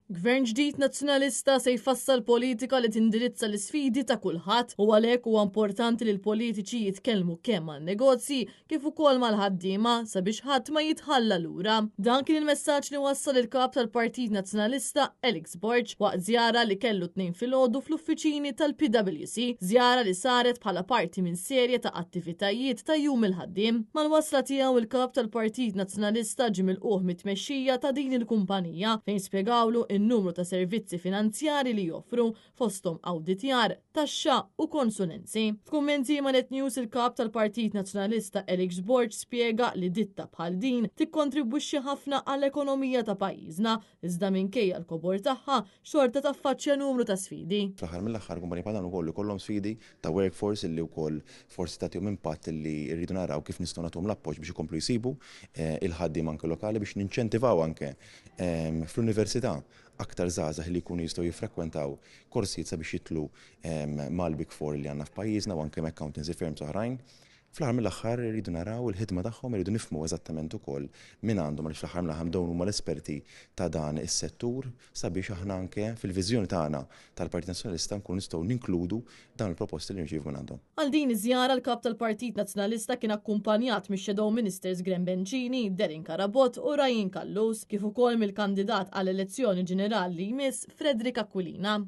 Gvern ġdid Nazzjonalista se jfassal politika li tindirizza l-isfidi ta' kulħadd u għalhekk huwa importanti li l-politiċi jitkellmu kemm man-negozji kif ukoll mal-ħaddiema sabiex ħadd ma jitħalla lura. Dan kien il-messaġġ li wassal il-Kap tal-Partit Nazzjonalista Alex Borg waqt żjara li kellu t-Tnejn filgħodu fl-uffiċini tal-PwC, żjara li saret bħala parti minn serje ta' attivitajiet ta' Jum il-Ħaddiem. Mal-wasla tiegħu il-Kap tal-Partit Nazzjonalista ġie milqugħ mit-tmexxija ta' din il-kumpanija fejn spjegawlu n-numru ta' servizzi finanzjari li joffru, fosthom awditjar, taxxa u konsulenzi. F'kummenti ma' Net News il-Kap tal-Partit Nazzjonalista Alex Borg spjega li ditta bħal din tikkontribwixxi ħafna għall-ekonomija ta' pajjiżna, iżda minkejja l-kobor tagħha xorta taffaċċja numru ta' sfidi. Fl-aħħar mill-aħħar kumpaniji bħal dawn ukoll ikollhom sfidi ta' workforce illi wkoll forsi tagħtihom impatt illi rridu naraw kif nistgħu nagħtuhom l-appoġġ biex ikomplu jsibu il-ħaddiema anke lokali biex ninċentivaw anke fl-università aktar żgħażagħ li jkunu jistgħu jiffrekwentaw korsijiet sabiex jidħlu mal-Big Four li għandna f'pajjiżna u anke ma' accountancy firms oħrajn. Fl-aħħar mill-aħħar irridu naraw il-ħidma tagħhom, irridu nifhmu eżattament ukoll min għandhom għaliex fl-aħħar mill-aħħar dawn huma l-esperti ta' dan is-settur sabiex aħna anke fil-viżjoni tagħna tal-Partit Nazzjonalista nkunu nistgħu ninkludu dawn il-proposti li nirċievu minn għandhom. Għal din iż-żjara l-Kap tal-Partit Nazzjonalista kien akkumpanjat mix-Shadow Ministers Graham Bencini, Darren Carabott u Ryan Callus, kif ukoll mill-kandidat għall-elezzjoni ġenerali li jmiss Frederick Aquilina.